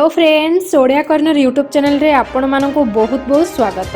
Hello friends, Odia corner YouTube ଚ୍ୟାନେଲରେ ଆପଣମାନଙ୍କୁ ବହୁତ ବହୁତ ସ୍ୱାଗତ।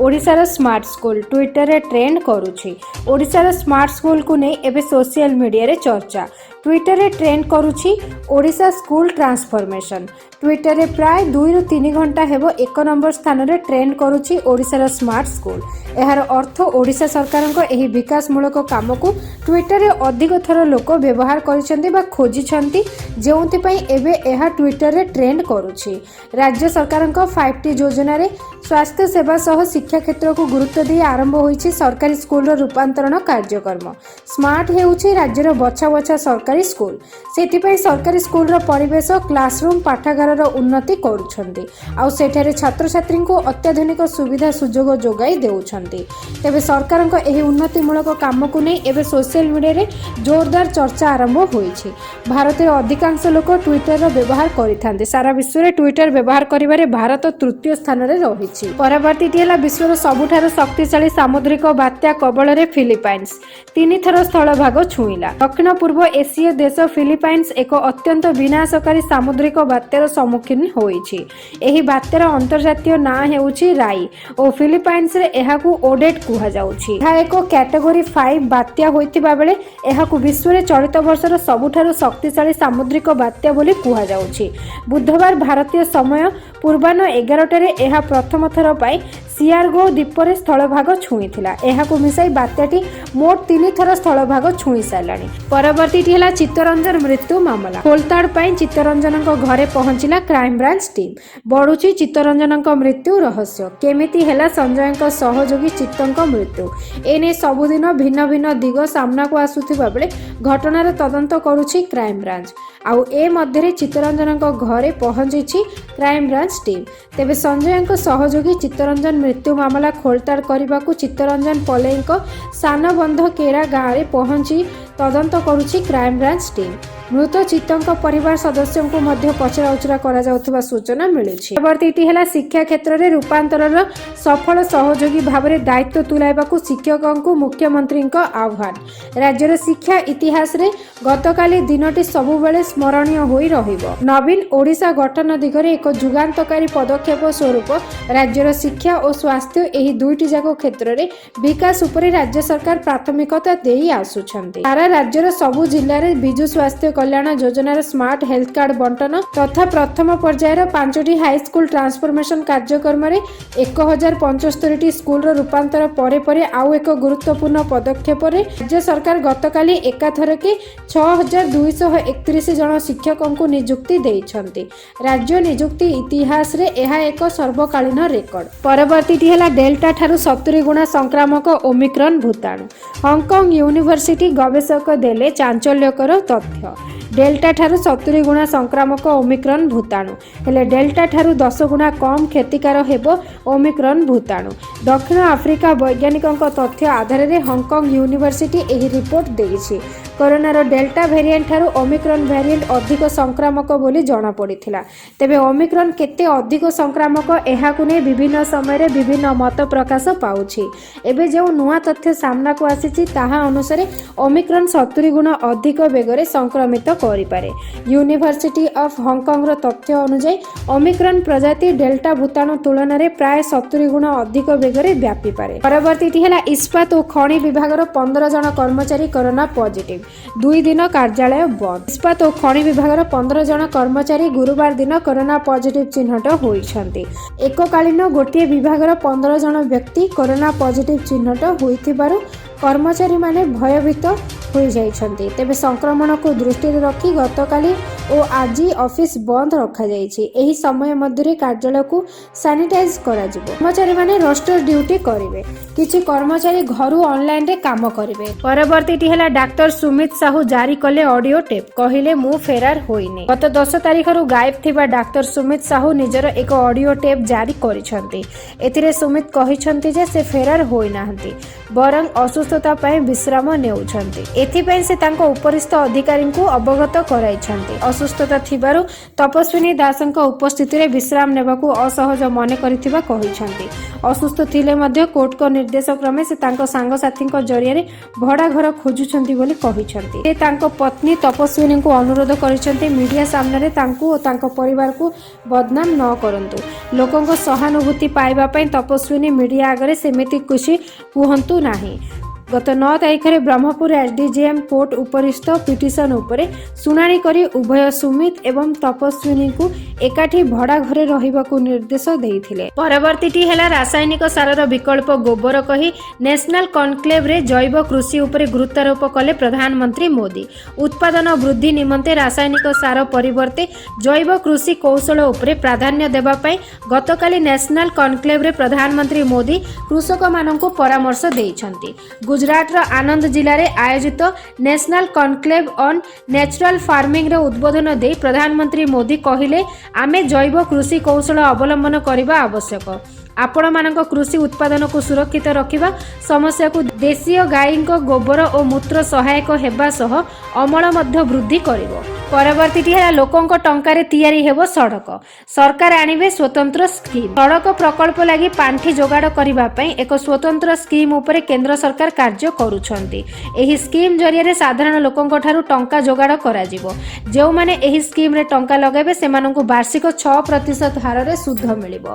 ଓଡ଼ିଶାର ସ୍ମାର୍ଟ ସ୍କୁଲ ଟ୍ୱିଟରରେ ଟ୍ରେଣ୍ଡ କରୁଛି। ଓଡ଼ିଶାର ସ୍ମାର୍ଟ ସ୍କୁଲକୁ ନେଇ ଏବେ ସୋସିଆଲ ମିଡ଼ିଆରେ ଚର୍ଚ୍ଚା। ଟ୍ୱିଟରରେ ଟ୍ରେଣ୍ଡ କରୁଛି ଓଡ଼ିଶା ସ୍କୁଲ ଟ୍ରାନ୍ସଫର୍ମେସନ୍। ଟ୍ୱିଟରରେ ପ୍ରାୟ 2ରୁ 3 ଘଣ୍ଟା ହେବ ଏକ ନମ୍ବର ସ୍ଥାନରେ ଟ୍ରେଣ୍ଡ କରୁଛି ଓଡ଼ିଶାର ସ୍ମାର୍ଟ ସ୍କୁଲ। ଏହାର ଅର୍ଥ, ଓଡ଼ିଶା ସରକାରଙ୍କ ଏହି ବିକାଶମୂଳକ କାମକୁ ଟ୍ୱିଟରରେ ଅଧିକ ଥର ଲୋକ ବ୍ୟବହାର କରିଛନ୍ତି ବା ଖୋଜିଛନ୍ତି, ଯେଉଁଥିପାଇଁ ଏବେ ଏହା ଟ୍ୱିଟରରେ ଟ୍ରେଣ୍ଡ କରୁଛି। ରାଜ୍ୟ ସରକାରଙ୍କ 5ଟି ଯୋଜନାରେ ସ୍ୱାସ୍ଥ୍ୟ ସେବା ସହ ଶିକ୍ଷା କ୍ଷେତ୍ରକୁ ଗୁରୁତ୍ୱ ଦେଇ ଆରମ୍ଭ ହୋଇଛି ସରକାରୀ ସ୍କୁଲର ରୂପାନ୍ତରଣ କାର୍ଯ୍ୟକ୍ରମ। ସ୍ମାର୍ଟ ହେଉଛି ରାଜ୍ୟର ବଛା ବଛା ସରକାରୀ ସ୍କୁଲ। ସେଥିପାଇଁ ସରକାରୀ ସ୍କୁଲର ପରିବେଶ, କ୍ଲାସରୁମ୍, ପାଠାଗାରର ଉନ୍ନତି କରୁଛନ୍ତି ଆଉ ସେଠାରେ ଛାତ୍ରଛାତ୍ରୀଙ୍କୁ ଅତ୍ୟାଧୁନିକ ସୁବିଧା ସୁଯୋଗ ଯୋଗାଇ ଦେଉଛନ୍ତି। ତେବେ ସରକାରଙ୍କ ଏହି ଉନ୍ନତିମୂଳକ କାମକୁ ନେଇ ଏବେ ସୋସିଆଲ ମିଡ଼ିଆରେ ଜୋରଦାର ଚର୍ଚ୍ଚା ଆରମ୍ଭ ହୋଇଛି। ଭାରତରେ ଅଧିକାଂଶ ଲୋକ ଟ୍ୱିଟରର ବ୍ୟବହାର କରିଥାନ୍ତି। ସାରା ବିଶ୍ୱରେ ଟ୍ୱିଟର ବ୍ୟବହାର କରିବାରେ ଭାରତ ତୃତୀୟ ସ୍ଥାନରେ ରହିଛି। ପରବର୍ତ୍ତୀଟି ହେଲା, ବିଶ୍ୱର ସବୁଠାରୁ ଶକ୍ତିଶାଳୀ ସାମୁଦ୍ରିକ ବାତ୍ୟା କବଳରେ ଫିଲିପାଇନ୍ସ, ତିନିଥର ସ୍ଥଳଭାଗ ଛୁଇଁଲା। ଦକ୍ଷିଣ ପୂର୍ବ ଏସୀୟ ଦେଶ ଫିଲିପାଇନ୍ସ ଏକ ଅତ୍ୟନ୍ତ ବିନାଶକାରୀ ସାମୁଦ୍ରିକ ବାତ୍ୟାର ସମ୍ମୁଖୀନ ହୋଇଛି। ଏହି ବାତ୍ୟାର ଅନ୍ତର୍ଜାତୀୟ ନାଁ ହେଉଛି ରାଇ ଓ ଫିଲିପାଇନ୍ସରେ ଏହାକୁ ଓଡେଟ୍ କୁହାଯାଉଛି। ଏହା ଏକ କ୍ୟାଟେଗୋରୀ 5 ବାତ୍ୟା ହୋଇଥିବା ବେଳେ ଏହାକୁ ବିଶ୍ୱରେ ଚଳିତ ବର୍ଷର ସବୁଠାରୁ ଶକ୍ତିଶାଳୀ ସାମୁଦ୍ରିକ ବାତ୍ୟା ବୋଲି କୁହାଯାଉଛି। ବୁଧବାର ଭାରତୀୟ ସମୟ ପୂର୍ବାହ୍ନ 11ଟାରେ ଏହା ପ୍ରଥମ ଥର ପାଇଁ ସିଆରଗୋ ଦ୍ୱୀପରେ ସ୍ଥଳଭାଗ ଛୁଇଁଥିଲା। ଏହାକୁ ମିଶାଇ ବାତ୍ୟାଟି ମୋଟ ତିନି ଥର ସ୍ଥଳଭାଗ ଛୁଇଁ ସାରିଲାଣି। ପରବର୍ତ୍ତୀଟି ହେଲା, ଚିତ୍ତରଞ୍ଜନ ମୃତ୍ୟୁ ମାମଲା ଖୋଳତାଡ଼ ପାଇଁ ଚିତ୍ତରଞ୍ଜନଙ୍କ ଘରେ ପହଞ୍ଚିଲା କ୍ରାଇମବ୍ରାଞ୍ଚ ଟିମ୍। ବଢୁଛି ଚିତ୍ତରଞ୍ଜନଙ୍କ ମୃତ୍ୟୁ ରହସ୍ୟ। କେମିତି ହେଲା ସଞ୍ଜୟଙ୍କ ସହଯୋଗୀ ଚିତ୍ତଙ୍କ ମୃତ୍ୟୁ, ଏନେଇ ସବୁଦିନ ଭିନ୍ନ ଭିନ୍ନ ଦିଗ ସାମ୍ନାକୁ ଆସୁଥିବା ବେଳେ ଘଟଣାର ତଦନ୍ତ କରୁଛି କ୍ରାଇମବ୍ରାଞ୍ଚ। ଆଉ ଏ ମଧ୍ୟରେ ଚିତ୍ତରଞ୍ଜନଙ୍କ ଘରେ ପହଞ୍ଚିଛି କ୍ରାଇମବ୍ରାଞ୍ଚ ଟିମ୍। ତେବେ ସଞ୍ଜୟଙ୍କ ସହଯୋଗୀ ଚିତ୍ତରଞ୍ଜନ ମୃତ୍ୟୁ ମାମଲା ଖୋଳତାଡ଼ କରିବାକୁ ଚିତ୍ତରଞ୍ଜନ ପଲେଇଙ୍କ ସାନବନ୍ଧକେରା ଗାଁରେ ପହଞ୍ଚି ତଦନ୍ତ କରୁଛି କ୍ରାଇମବ୍ରାଞ୍ଚ ଟିମ୍। ମୃତ ଚିତ୍ତଙ୍କ ପରିବାର ସଦସ୍ୟଙ୍କୁ ମଧ୍ୟ ପଚରାଉଚରା କରାଯାଉଥିବା ସୂଚନା ମିଳୁଛି। ପରବର୍ତ୍ତୀଟି ହେଲା, ଶିକ୍ଷା କ୍ଷେତ୍ରରେ ରୂପାନ୍ତରର ସଫଳ ସହଯୋଗୀ ଭାବରେ ଦାୟିତ୍ୱ ତୁଲାଇବାକୁ ଶିକ୍ଷକଙ୍କୁ ମୁଖ୍ୟମନ୍ତ୍ରୀଙ୍କ ଆହ୍ୱାନ। ରାଜ୍ୟର ଶିକ୍ଷା ଇତିହାସରେ ଗତକାଲି ଦିନଟି ସବୁବେଳେ ସ୍ମରଣୀୟ ହୋଇ ରହିବ। ନବୀନ ଓଡ଼ିଶା ଗଠନ ଦିଗରେ ଏକ ଯୁଗାନ୍ତକାରୀ ପଦକ୍ଷେପ ସ୍ୱରୂପ ରାଜ୍ୟର ଶିକ୍ଷା ଓ ସ୍ୱାସ୍ଥ୍ୟ, ଏହି ଦୁଇଟି ଯାକ କ୍ଷେତ୍ରରେ ବିକାଶ ଉପରେ ରାଜ୍ୟ ସରକାର ପ୍ରାଥମିକତା ଦେଇ ଆସୁଛନ୍ତି। ସାରା ରାଜ୍ୟର ସବୁ ଜିଲ୍ଲାରେ ବିଜୁ ସ୍ୱାସ୍ଥ୍ୟ କଲ୍ୟାଣ ଯୋଜନାର ସ୍ମାର୍ଟ ହେଲ୍ଥ କାର୍ଡ ବଣ୍ଟନ ତଥା ପ୍ରଥମ ପର୍ଯ୍ୟାୟର ପାଞ୍ଚଟି ହାଇସ୍କୁଲ ଟ୍ରାନ୍ସଫର୍ମେସନ କାର୍ଯ୍ୟକ୍ରମରେ 1075ଟି ସ୍କୁଲର ରୂପାନ୍ତର ପରେ ପରେ ଆଉ ଏକ ଗୁରୁତ୍ୱପୂର୍ଣ୍ଣ ପଦକ୍ଷେପରେ ରାଜ୍ୟ ସରକାର ଗତକାଲି ଏକାଥରକେ 6231 ଜଣ ଶିକ୍ଷକଙ୍କୁ ନିଯୁକ୍ତି ଦେଇଛନ୍ତି। ରାଜ୍ୟ ନିଯୁକ୍ତି ଇତିହାସରେ ଏହା ଏକ ସର୍ବକାଳୀନ ରେକର୍ଡ। ପରବର୍ତ୍ତୀଟି ହେଲା, ଡେଲ୍ଟା ଠାରୁ 70 ଗୁଣା ସଂକ୍ରାମକ ଓମିକ୍ରନ୍ ଭୂତାଣୁ। ହଂକଂ ୟୁନିଭର୍ସିଟି ଗବେଷକ ଦେଲେ ଚାଞ୍ଚଲ୍ୟକର ତଥ୍ୟ। ଡେଲ୍ଟା ଠାରୁ 70 ଗୁଣା ସଂକ୍ରାମକ ଓମିକ୍ରନ୍ ଭୂତାଣୁ। ହେଲେ ଡେଲ୍ଟା ଠାରୁ 10 ଗୁଣା କମ୍ କ୍ଷତିକାର ହେବ ଓମିକ୍ରନ୍ ଭୂତାଣୁ। ଦକ୍ଷିଣ ଆଫ୍ରିକା ବୈଜ୍ଞାନିକଙ୍କ ତଥ୍ୟ ଆଧାରରେ ହଂକଂ ୟୁନିଭର୍ସିଟି ଏହି ରିପୋର୍ଟ ଦେଇଛି। କରୋନାର ଡେଲ୍ଟା ଭେରିଏଣ୍ଟ ଠାରୁ ଓମିକ୍ରନ୍ ଭ୍ୟାରିଏଣ୍ଟ ଅଧିକ ସଂକ୍ରାମକ ବୋଲି ଜଣାପଡ଼ିଥିଲା। ତେବେ ଓମିକ୍ରନ୍ କେତେ ଅଧିକ ସଂକ୍ରାମକ, ଏହାକୁ ନେଇ ବିଭିନ୍ନ ସମୟରେ ବିଭିନ୍ନ ମତ ପ୍ରକାଶ ପାଉଛି। ଏବେ ଯେଉଁ ନୂଆ ତଥ୍ୟ ସାମ୍ନାକୁ ଆସିଛି, ତାହା ଅନୁସାରେ ଓମିକ୍ରନ୍ 70 ଗୁଣ ଅଧିକ ବେଗରେ ସଂକ୍ରମିତ କରିପାରେ। ୟୁନିଭର୍ସିଟି ଅଫ୍ ହଂକଂର ତଥ୍ୟ ଅନୁଯାୟୀ, ଓମିକ୍ରନ୍ ପ୍ରଜାତି ଡେଲ୍ଟା ଭୂତାଣୁ ତୁଳନାରେ ପ୍ରାୟ 70 ଗୁଣ ଅଧିକ ବେଗରେ ବ୍ୟାପିପାରେ। ପରବର୍ତ୍ତୀଟି ହେଲା, ଇସ୍ପାତ ଓ ଖଣି ବିଭାଗର 15 ଜଣ କର୍ମଚାରୀ କରୋନା ପଜିଟିଭ, 2 ଦିନ କାର୍ଯ୍ୟାଳୟ ବନ୍ଦ। ଇସ୍ପାତ ଓ ଖଣି ବିଭାଗର 15 ଜଣ କର୍ମଚାରୀ ଗୁରୁବାର ଦିନ କରୋନା ପଜିଟିଭ ଚିହ୍ନଟ ହୋଇଛନ୍ତି। ଏକକାଳୀନ ଗୋଟିଏ ବିଭାଗର 15 ଜଣ ବ୍ୟକ୍ତି କରୋନା ପଜିଟିଭ ଚିହ୍ନଟ ହୋଇଥିବାରୁ କର୍ମଚାରୀମାନେ ଭୟଭୀତ ହୋଇଯାଇଛନ୍ତି। ତେବେ ସଂକ୍ରମଣକୁ ଦୃଷ୍ଟିରେ ରଖି ଗତକାଲି ଓ ଆଜି ଅଫିସ ବନ୍ଦ ରଖାଯାଇଛି। ଏହି ସମୟ ମଧ୍ୟରେ କାର୍ଯ୍ୟାଳୟକୁ ସାନିଟାଇଜ କରାଯିବ। କର୍ମଚାରୀମାନେ ରୋଷ୍ଟର ଡ୍ୟୁଟି କରିବେ। କିଛି କର୍ମଚାରୀ ଘରୁ ଅନଲାଇନରେ କାମ କରିବେ। ପରବର୍ତ୍ତୀଟି ହେଲା, ଡାକ୍ତର ସୁମିତ ସାହୁ ଜାରି କଲେ ଅଡିଓ ଟେପ୍, କହିଲେ ମୁଁ ଫେରାର ହୋଇନି। ଗତ 10 ତାରିଖରୁ ଗାୟବ ଥିବା ଡାକ୍ତର ସୁମିତ ସାହୁ ନିଜର ଏକ ଅଡିଓ ଟେପ୍ ଜାରି କରିଛନ୍ତି। ଏଥିରେ ସୁମିତ କହିଛନ୍ତି ଯେ ସେ ଫେରାର ହୋଇନାହାନ୍ତି। ବରଂ ଅସୁସ୍ଥତା ପାଇଁ ବିଶ୍ରାମ ନେଉଛନ୍ତି। ଏଥିପାଇଁ ସେ ତାଙ୍କ ଉପରିସ୍ଥ ଅଧିକାରୀଙ୍କୁ ଅବଗତ କରାଇଛନ୍ତି। ଅସୁସ୍ଥତା ଥିବାରୁ ତପସ୍ୱିନୀ ଦାସଙ୍କ ଉପସ୍ଥିତିରେ ବିଶ୍ରାମ ନେବାକୁ ଅସହଜ ମନେ କରିଥିବା କହିଛନ୍ତି। ଅସୁସ୍ଥ ଥିଲେ ମଧ୍ୟ କୋର୍ଟଙ୍କ ନିର୍ଦ୍ଦେଶ କ୍ରମେ ସେ ତାଙ୍କ ସାଙ୍ଗସାଥୀଙ୍କ ଜରିଆରେ ଭଡ଼ା ଘର ଖୋଜୁଛନ୍ତି ବୋଲି କହିଛନ୍ତି। ସେ ତାଙ୍କ ପତ୍ନୀ ତପସ୍ୱିନୀଙ୍କୁ ଅନୁରୋଧ କରିଛନ୍ତି, ମିଡିଆ ସାମ୍ନାରେ ତାଙ୍କୁ ଓ ତାଙ୍କ ପରିବାରକୁ ବଦନାମ ନ କରନ୍ତୁ। ଲୋକଙ୍କ ସହାନୁଭୂତି ପାଇବା ପାଇଁ ତପସ୍ୱିନୀ ମିଡିଆ ଆଗରେ ସେମିତି କିଛି କୁହନ୍ତୁ ନାହିଁ। ଗତ 9 ତାରିଖରେ ବ୍ରହ୍ମପୁର ଏସ୍ଡିଜେଏମ୍ କୋର୍ଟ ଉପରିସ୍ଥ ପିଟିସନ ଉପରେ ଶୁଣାଣି କରି ଉଭୟ ସୁମିତ ଏବଂ ତପସ୍ୱିନୀଙ୍କୁ ଏକାଠି ଭଡ଼ା ଘରେ ରହିବାକୁ ନିର୍ଦ୍ଦେଶ ଦେଇଥିଲେ। ପରବର୍ତ୍ତୀଟି ହେଲା, ରାସାୟନିକ ସାରର ବିକଳ୍ପ ଗୋବର କହି ନ୍ୟାସନାଲ କନକ୍ଲେଭରେ ଜୈବ କୃଷି ଉପରେ ଗୁରୁତ୍ୱାରୋପ କଲେ ପ୍ରଧାନମନ୍ତ୍ରୀ ମୋଦି। ଉତ୍ପାଦନ ବୃଦ୍ଧି ନିମନ୍ତେ ରାସାୟନିକ ସାର ପରିବର୍ତ୍ତେ ଜୈବ କୃଷି କୌଶଳ ଉପରେ ପ୍ରାଧାନ୍ୟ ଦେବା ପାଇଁ ଗତକାଲି ନ୍ୟାସନାଲ କନକ୍ଲେଭରେ ପ୍ରଧାନମନ୍ତ୍ରୀ ମୋଦି କୃଷକମାନଙ୍କୁ ପରାମର୍ଶ ଦେଇଛନ୍ତି। ଗୁଜରାଟର ଆନନ୍ଦ ଜିଲ୍ଲାରେ ଆୟୋଜିତ ନ୍ୟାସନାଲ କନକ୍ଲେଭ ଅନ୍ ନ୍ୟାଚୁରାଲ ଫାର୍ମିଂର ଉଦ୍ବୋଧନ ଦେଇ ପ୍ରଧାନମନ୍ତ୍ରୀ ମୋଦି କହିଲେ, ଆମେ ଜୈବ କୃଷି କୌଶଳ ଅବଲମ୍ବନ କରିବା ଆବଶ୍ୟକ। ଆପଣମାନଙ୍କ କୃଷି ଉତ୍ପାଦନକୁ ସୁରକ୍ଷିତ ରଖିବା ସମସ୍ୟାକୁ ଦେଶୀୟ ଗାଈଙ୍କ ଗୋବର ଓ ମୂତ୍ର ସହାୟକ ହେବା ସହ ଅମଳ ମଧ୍ୟ ବୃଦ୍ଧି କରିବ। ପରବର୍ତ୍ତୀଟି ହେଲା, ଲୋକଙ୍କ ଟଙ୍କାରେ ତିଆରି ହେବ ସଡ଼କ, ସରକାର ଆଣିବେ ସ୍ୱତନ୍ତ୍ର ସ୍କିମ୍। ସଡ଼କ ପ୍ରକଳ୍ପ ଲାଗି ପାଣ୍ଠି ଯୋଗାଡ଼ କରିବା ପାଇଁ ଏକ ସ୍ୱତନ୍ତ୍ର ସ୍କିମ୍ ଉପରେ କେନ୍ଦ୍ର ସରକାର କାର୍ଯ୍ୟ କରୁଛନ୍ତି। ଏହି ସ୍କିମ୍ ଜରିଆରେ ସାଧାରଣ ଲୋକଙ୍କଠାରୁ ଟଙ୍କା ଯୋଗାଡ଼ କରାଯିବ। ଯେଉଁମାନେ ଏହି ସ୍କିମ୍ରେ ଟଙ୍କା ଲଗାଇବେ, ସେମାନଙ୍କୁ ବାର୍ଷିକ 6% ହାରରେ ସୁଧ ମିଳିବ।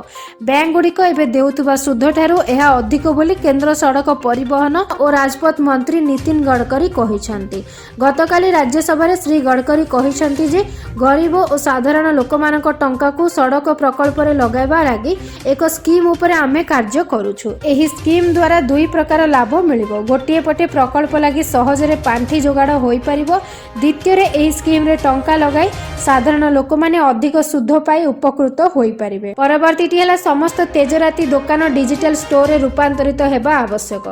ବ୍ୟାଙ୍କଗୁଡ଼ିକ ଏବେ ଦେଉଥିବା ସୁଧଠାରୁ ଏହା ଅଧିକ ବୋଲି କେନ୍ଦ୍ର ସଡ଼କ ପରିବହନ ଓ ରାଜପଥ ମନ୍ତ୍ରୀ ନୀତିନ ଗଡ଼କରୀ କହିଛନ୍ତି। ଗତକାଲି ରାଜ୍ୟସଭାରେ ଶ୍ରୀ ଗଡ଼କରୀ କହିଛନ୍ତି ଯେ ଗରିବ ଓ ସାଧାରଣ ଲୋକମାନଙ୍କ ଟଙ୍କାକୁ ସଡ଼କ ପ୍ରକଳ୍ପରେ ଲଗାଇବା ଲାଗି ଏକ ସ୍କିମ୍ ଉପରେ ଆମେ କାର୍ଯ୍ୟ କରୁଛୁ। ଏହି ସ୍କିମ୍ ଦ୍ୱାରା ଦୁଇ ପ୍ରକାର ଲାଭ ମିଳିବ। ଗୋଟିଏ ପଟେ ପ୍ରକଳ୍ପ ଲାଗି ସହଜରେ ପାଣ୍ଠି ଯୋଗାଡ଼ ହୋଇପାରିବ। ଦ୍ୱିତୀୟରେ, ଏହି ସ୍କିମ୍ରେ ଟଙ୍କା ଲଗାଇ ସାଧାରଣ ଲୋକମାନେ ଅଧିକ ସୁଧ ପାଇ ଉପକୃତ ହୋଇପାରିବେ। ପରବର୍ତ୍ତୀଟି ହେଲା, ସମସ୍ତ ତେଜରାତି ଦୋକାନ ଡିଜିଟାଲ ଷ୍ଟୋରରେ ରୂପାନ୍ତରିତ ହେବା ଆବଶ୍ୟକ।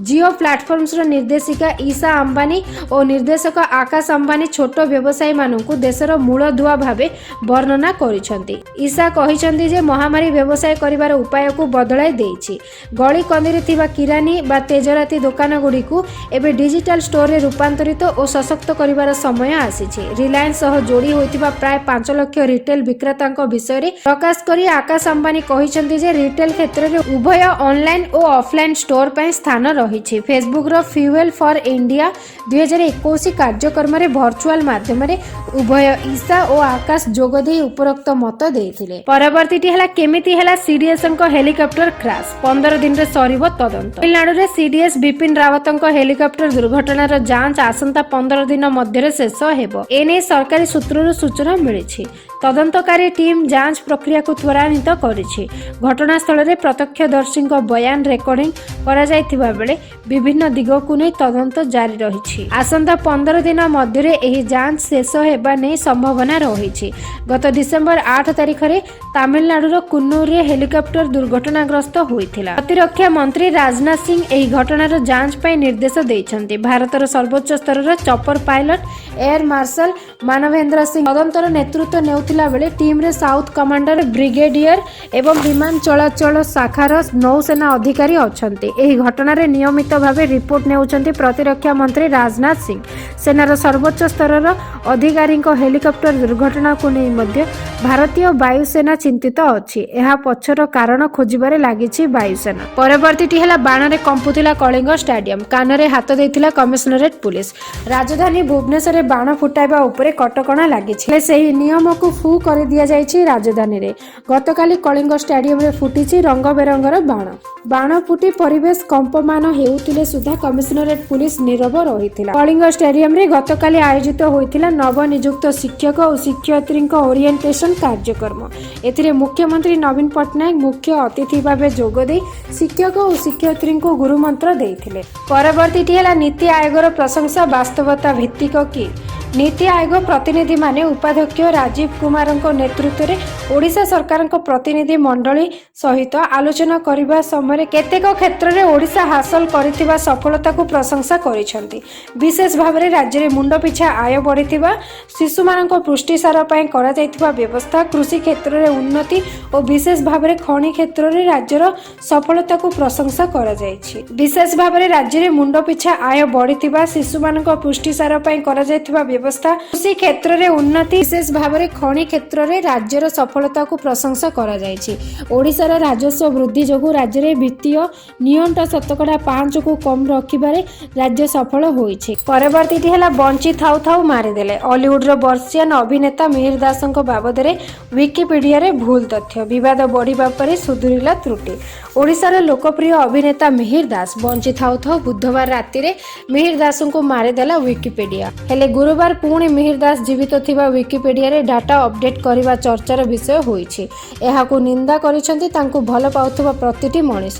ଜିଓ ପ୍ଲାଟଫର୍ମସର ନିର୍ଦ୍ଦେଶିକା ଈଶା ଅମ୍ବାନୀ ଓ ନିର୍ଦ୍ଦେଶକ ଆକାଶ ଅମ୍ବାନୀ ଛୋଟ ବ୍ୟବସାୟୀମାନଙ୍କୁ ଦେଶର ମୂଳଦୁଆ ଭାବେ ବର୍ଣ୍ଣନା କରିଛନ୍ତି। ଈଶା କହିଛନ୍ତି ଯେ ମହାମାରୀ ବ୍ୟବସାୟ କରିବାର ଉପାୟକୁ ବଦଳାଇ ଦେଇଛି। ଗଳି କନ୍ଦିରେ ଥିବା କିରାନୀ ବା ତେଜରାତି ଦୋକାନଗୁଡ଼ିକୁ ଏବେ ଡିଜିଟାଲ ଷ୍ଟୋରରେ ରୂପାନ୍ତରିତ ଓ ସଶକ୍ତ କରିବାର ସମୟ ଆସିଛି। ରିଲାଏନ୍ସ ସହ ଯୋଡ଼ି ହୋଇଥିବା ପ୍ରାୟ 5 ଲକ୍ଷ ରିଟେଲ ବିକ୍ରେତାଙ୍କ ବିଷୟରେ ପ୍ରକାଶ କରି ଆକାଶ ଅମ୍ବାନୀ କହିଛନ୍ତି ଯେ ରିଟେଲ କ୍ଷେତ୍ରରେ ଉଭୟ ଅନଲାଇନ ଓ ଅଫଲାଇନ ଷ୍ଟୋର ପାଇଁ ସ୍ଥାନ ରହିଛି। ଫେସବୁକର ଫ୍ୟୁଏଲ ଫର ଇଣ୍ଡିଆ 2021 କାର୍ଯ୍ୟକ୍ରମରେ ଭର୍ଚୁଆଲ ମାଧ୍ୟମରେ ଉଭୟ ଈଶା ଓ ଆକାଶ ଯୋଗ ଦେଇ ଉପରୋକ୍ତ ମତ ଦେଇଥିଲେ। ପରବର୍ତ୍ତୀଟି ହେଲା, କେମିତି ହେଲା ସିଡିଏସ୍ଙ୍କ ହେଲିକପ୍ଟର କ୍ରାସ୍, 15 ଦିନରେ ସରିବ ତଦନ୍ତ। ତାମିଲନାଡୁରେ ସିଡିଏସ୍ ବିପିନ ରାୱତଙ୍କ ହେଲିକପ୍ଟର ଦୁର୍ଘଟଣାର ଯାଞ୍ଚ ଆସନ୍ତା 15 ଦିନ ମଧ୍ୟରେ ଶେଷ ହେବ। ଏନେଇ ସରକାରୀ ସୂତ୍ରରୁ ସୂଚନା ମିଳିଛି। ତଦନ୍ତକାରୀ ଟିମ୍ ଯାଞ୍ଚ ପ୍ରକ୍ରିୟାକୁ ତ୍ୱରାନ୍ୱିତ କରିଛି। ଘଟଣାସ୍ଥଳରେ ପ୍ରତ୍ୟକ୍ଷଦର୍ଶୀଙ୍କ ବୟାନ ରେକର୍ଡିଂ କରାଯାଇଥିବା ବେଳେ ବିଭିନ୍ନ ଦିଗକୁ ନେଇ ତଦନ୍ତ ଜାରି ରହିଛି। ଆସନ୍ତା 15 ଦିନ ମଧ୍ୟରେ ଏହି ଯାଞ୍ଚ ଶେଷ ହେବା ନେଇ ସମ୍ଭାବନା ରହିଛି। ଗତ ଡିସେମ୍ବର 8 ତାରିଖରେ ତାମିଲନାଡୁର କୁନ୍ନୁରରେ ହେଲିକପ୍ଟର ଦୁର୍ଘଟଣାଗ୍ରସ୍ତ ହୋଇଥିଲା। ପ୍ରତିରକ୍ଷା ମନ୍ତ୍ରୀ ରାଜନାଥ ସିଂ ଏହି ଘଟଣାର ଯାଞ୍ଚ ପାଇଁ ନିର୍ଦ୍ଦେଶ ଦେଇଛନ୍ତି। ଭାରତର ସର୍ବୋଚ୍ଚ ସ୍ତରର chopper pilot air marshal Manvendra Singh ତଦନ୍ତର ନେତୃତ୍ୱ ନେଉଥିଲା ବେଳେ ଟିମ୍ରେ ସାଉଥ କମାଣ୍ଡର ବ୍ରିଗେଡିୟର ଏବଂ ବିମାନ ଚଳାଚଳ ଶାଖାର ନୌସେନା ଅଧିକାରୀ ଅଛନ୍ତି। ଏହି ଘଟଣାରେ ନିୟମିତ ଭାବେ ରିପୋର୍ଟ ନେଉଛନ୍ତି ପ୍ରତିରକ୍ଷା ମନ୍ତ୍ରୀ ରାଜନାଥ ସିଂ। ସେନାର ସର୍ବୋଚ୍ଚ ସ୍ତରର ଅଧିକାରୀଙ୍କ ହେଲିକପ୍ଟର ଦୁର୍ଘଟଣାକୁ ନେଇ ମଧ୍ୟ ଭାରତୀୟ ବାୟୁସେନା ଚିନ୍ତିତ ଅଛି। ଏହା ପଛର କାରଣ ଖୋଜିବାରେ ଲାଗିଛି ବାୟୁସେନା। ପରବର୍ତ୍ତୀଟି ହେଲା, ବାଣରେ କମ୍ପୁଥିଲା କଳିଙ୍ଗ ଷ୍ଟାଡିୟମ, କାନରେ ହାତ ଦେଇଥିଲା କମିଶନରେଟ୍ ପୁଲିସ। ରାଜଧାନୀ ଭୁବନେଶ୍ୱରରେ ବାଣ ଫୁଟାଇବା ଉପରେ କଟକଣା ଲାଗିଛି। ହେଲେ ସେହି ନିୟମକୁ ଫୁ କରିଦିଆଯାଇଛି ରାଜଧାନୀରେ। ଗତକାଲି କଳିଙ୍ଗ ଷ୍ଟାଡିୟମରେ ଫୁଟିଛି ରଙ୍ଗ ବେରଙ୍ଗର ବାଣ। ବାଣ ଫୁଟି ପରିବେଶ କମ୍ପମାନ ହେଉଥିଲେ ସୁଦ୍ଧା କମିଶନରେଟ୍ ପୁଲିସ ନୀରବ ରହିଥିଲା। କଳିଙ୍ଗ ଷ୍ଟାଡିୟମରେ ଗତକାଲି ଆୟୋଜିତ ହୋଇଥିଲା ନବନିଯୁକ୍ତ ଶିକ୍ଷକ ଓ ଶିକ୍ଷୟିତ୍ରୀଙ୍କ ଓରିଏଣ୍ଟେସନ କାର୍ଯ୍ୟକ୍ରମ। ଏଥିରେ ମୁଖ୍ୟମନ୍ତ୍ରୀ ନବୀନ ପଟ୍ଟନାୟକ ମୁଖ୍ୟ ଅତିଥି ଭାବେ ଯୋଗଦେଇ ଶିକ୍ଷକ ଓ ଶିକ୍ଷୟିତ୍ରୀଙ୍କୁ ଗୁରୁମନ୍ତ୍ର ଦେଇଥିଲେ। ପରବର୍ତ୍ତୀଟି ହେଲା, ନୀତି ଆୟୋଗର ପ୍ରଶଂସା ବାସ୍ତବତା ଭିତ୍ତିକ କି? ନୀତି ଆୟୋଗ ପ୍ରତିନିଧିମାନେ ଉପାଧ୍ୟକ୍ଷ ରାଜୀବ କୁମାରଙ୍କ ନେତୃତ୍ୱରେ ଓଡ଼ିଶା ସରକାରଙ୍କ ପ୍ରତିନିଧି ମଣ୍ଡଳୀ ସହିତ ଆଲୋଚନା କରିବା ସମୟରେ କେତେକ କ୍ଷେତ୍ରରେ ଓଡ଼ିଶା ହାସଲ କରିଥିବା ସଫଳତାକୁ ପ୍ରଶଂସା କରିଛନ୍ତି। ବିଶେଷ ଭାବରେ ରାଜ୍ୟରେ ମୁଣ୍ଡପିଛା ଆୟ ବଢ଼ିଥିବା, ଶିଶୁମାନଙ୍କ ପୁଷ୍ଟିସାର ପାଇଁ କରାଯାଇଥିବା ବ୍ୟବସ୍ଥା, କୃଷି କ୍ଷେତ୍ରରେ ଉନ୍ନତି ଓ ବିଶେଷ ଭାବରେ ଖଣି କ୍ଷେତ୍ରରେ ରାଜ୍ୟର ସଫଳତାକୁ ପ୍ରଶଂସା କରାଯାଇଛି। ବିଶେଷ ଭାବରେ ରାଜ୍ୟରେ ମୁଣ୍ଡପିଛା ଆୟ ବଢ଼ିଥିବା, ଶିଶୁମାନଙ୍କ ପୁଷ୍ଟିସାର ପାଇଁ କରାଯାଇଥିବା ବ୍ୟବସ୍ଥା, କୃଷି କ୍ଷେତ୍ରରେ ଉନ୍ନତି, ବିଶେଷ ଭାବରେ ଖଣି କ୍ଷେତ୍ରରେ ରାଜ୍ୟର ସଫଳତାକୁ ପ୍ରଶଂସା କରାଯାଇଛି। ଓଡ଼ିଶାର ରାଜସ୍ୱ ବୃଦ୍ଧି ଯୋଗୁଁ ରାଜ୍ୟରେ ବିତ୍ତୀୟ ନିଅଣ୍ଟ 5%କୁ କମ୍ ରଖିବାରେ ରାଜ୍ୟ ସଫଳ ହୋଇଛି। ପରବର୍ତ୍ତୀଟି ହେଲା, ବଞ୍ଚି ଥାଉ ଥାଉ ମାରିଦେଲେ। ଅଲିଉଡର ବର୍ଷିୟାନ ଅଭିନେତା ମିହିର ଦାସଙ୍କ ବାବଦରେ ୱିକିପିଡିଆରେ ଭୁଲ ତଥ୍ୟ। ବିବାଦ ବଢ଼ିବା ପରେ ସୁଧୁରିଲା ତ୍ରୁଟି। ଓଡ଼ିଶାର ଲୋକପ୍ରିୟ ଅଭିନେତା ମିହିର ଦାସ ବଞ୍ଚି ଥାଉ ଥାଉ ବୁଧବାର ରାତିରେ ମିହିର ଦାସଙ୍କୁ ମାରିଦେଲା ୱିକିପିଡିଆ। ହେଲେ ଗୁରୁବାର ପୁଣି ମିହିର ଦାସ ଜୀବିତ ଥିବା ୱିକିପିଡିଆରେ ଡାଟା ଅପଡେଟ୍ କରିବା ଚର୍ଚ୍ଚାର ବିଷୟ ହୋଇଛି। ଏହାକୁ ନିନ୍ଦା କରିଛନ୍ତି ତାଙ୍କୁ ଭଲ ପାଉଥିବା ପ୍ରତିଟି ମଣିଷ।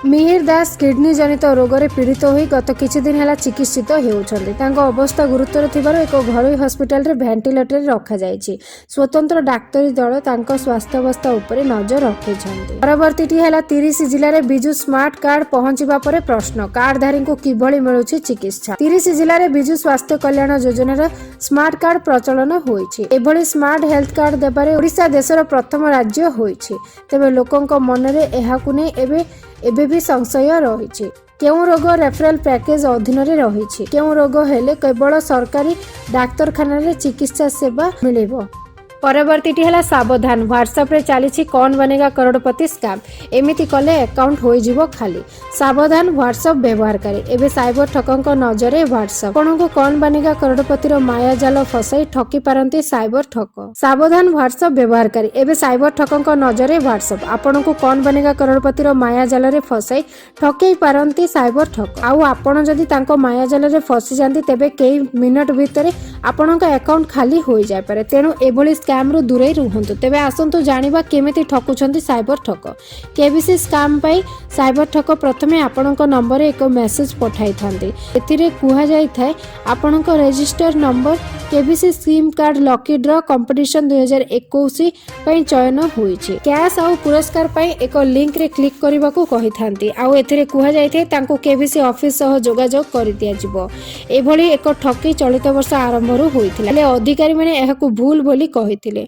ମିହିର ଦାସ କିଡନୀ ଜନିତ ରୋଗରେ ପୀଡ଼ିତ ହୋଇ ଗତ କିଛି ଦିନ ହେଲା ଚିକିତ୍ସିତ ହେଉଛନ୍ତି। ତାଙ୍କ ଅବସ୍ଥା ଗୁରୁତର ଥିବାରୁ ଏକ ଘରୋଇ ହସ୍ପିଟାଲରେ ଭେଣ୍ଟିଲେଟରରେ ରଖାଯାଇଛି। ସ୍ୱତନ୍ତ୍ର ଡାକ୍ତରୀ ଦଳ ତାଙ୍କ ସ୍ୱାସ୍ଥ୍ୟାବସ୍ଥା ଉପରେ ନଜର ରଖିଛନ୍ତି। ପରବର୍ତ୍ତୀଟି ହେଲା, 30 ଜିଲ୍ଲାରେ ବିଜୁ ସ୍ମାର୍ଟ କାର୍ଡ ପହଞ୍ଚିବା ପରେ ପ୍ରଶ୍ନ, କାର୍ଡଧାରୀଙ୍କୁ କିଭଳି ମିଳୁଛି ଚିକିତ୍ସା? 30 ଜିଲ୍ଲାରେ ବିଜୁ ସ୍ୱାସ୍ଥ୍ୟ କଲ୍ୟାଣ ଯୋଜନାର ସ୍ମାର୍ଟ କାର୍ଡ ପ୍ରଚଳନ ହୋଇଛି। ଏଭଳି ସ୍ମାର୍ଟ ହେଲ୍ଥ କାର୍ଡ ଦେବାରେ ଓଡ଼ିଶା ଦେଶର ପ୍ରଥମ ରାଜ୍ୟ ହୋଇଛି। ତେବେ ଲୋକଙ୍କ ମନରେ ଏହାକୁ ନେଇ ଏବେ ବି ସଂଶୟ ରହିଛି। କେଉଁ ରୋଗ ରେଫରାଲ ପ୍ୟାକେଜ ଅଧୀନରେ ରହିଛି? କେଉଁ ରୋଗ ହେଲେ କେବଳ ସରକାରୀ ଡାକ୍ତରଖାନାରେ ଚିକିତ୍ସା ସେବା ମିଳିବ? ପରବର୍ତ୍ତୀଟି ହେଲା, ସାବଧାନ, ହ୍ୱାଟ୍ସଆପରେ ଚାଲିଛି କୌନ ବନେଗା କରୋଡ଼ପତି ସ୍କାମ୍, ଏମିତି କଲେ ଆକାଉଣ୍ଟ ହୋଇଯିବ ଖାଲି। ସାବଧାନ ହ୍ୱାଟ୍ସଆପ୍ ବ୍ୟବହାରକାରୀ। ଏବେ ସାଇବର ଠକଙ୍କ ନଜରରେ ହ୍ୱାଟ୍ସଆପ୍। ଆପଣଙ୍କୁ କୌନ ବନେଗା କରୋଡ଼ପତିର ମାୟା ଜାଲ ଫସାଇ ଠକି ପାରନ୍ତି ସାଇବର ଠକ। ସାବଧାନ ହ୍ୱାଟ୍ସଆପ୍ ବ୍ୟବହାରକାରୀ। ଏବେ ସାଇବର ଠକଙ୍କ ନଜରରେ ହ୍ୱାଟ୍ସଆପ୍। ଆପଣଙ୍କୁ କୌନ ବନେଗା କରୋଡ଼ପତିର ମାୟା ଜାଲରେ ଫସାଇ ଠକେଇ ପାରନ୍ତି ସାଇବର ଠକ। ଆଉ ଆପଣ ଯଦି ତାଙ୍କ ମାୟା ଜାଲରେ ଫସିଯାନ୍ତି, ତେବେ କେଇ ମିନିଟ ଭିତରେ ଆପଣଙ୍କ ଆକାଉଣ୍ଟ ଖାଲି ହୋଇଯାଇପାରେ। ତେଣୁ ଏଭଳି ସ୍କାମରୁ ଦୂରେଇ ରୁହନ୍ତୁ। ତେବେ ଆସନ୍ତୁ ଜାଣିବା କେମିତି ଠକୁଛନ୍ତି ସାଇବର ଠକ। କେବିସି ସ୍କାମ୍ ପାଇଁ ସାଇବର ଠକ ପ୍ରଥମେ ଆପଣଙ୍କ ନମ୍ବରରେ ଏକ ମେସେଜ ପଠାଇଥାନ୍ତି। ଏଥିରେ କୁହାଯାଇଥାଏ, ଆପଣଙ୍କ register number KBC sim card lucky draw competition 2021 ପାଇଁ ଚୟନ ହୋଇଛି। କ୍ୟାସ୍ ଆଉ ପୁରସ୍କାର ପାଇଁ ଏକ ଲିଙ୍କରେ କ୍ଲିକ୍ କରିବାକୁ କହିଥାନ୍ତି। ଆଉ ଏଥିରେ କୁହାଯାଇଥାଏ, ତାଙ୍କୁ କେବିସି ଅଫିସ ସହ ଯୋଗାଯୋଗ କରିଦିଆଯିବ। ଏଭଳି ଏକ ଠକେଇ ଚଳିତ ବର୍ଷ ଆରମ୍ଭରୁ ହୋଇଥିଲା। ହେଲେ ଅଧିକାରୀମାନେ ଏହାକୁ ଭୁଲ ବୋଲି କହିଥିଲେ।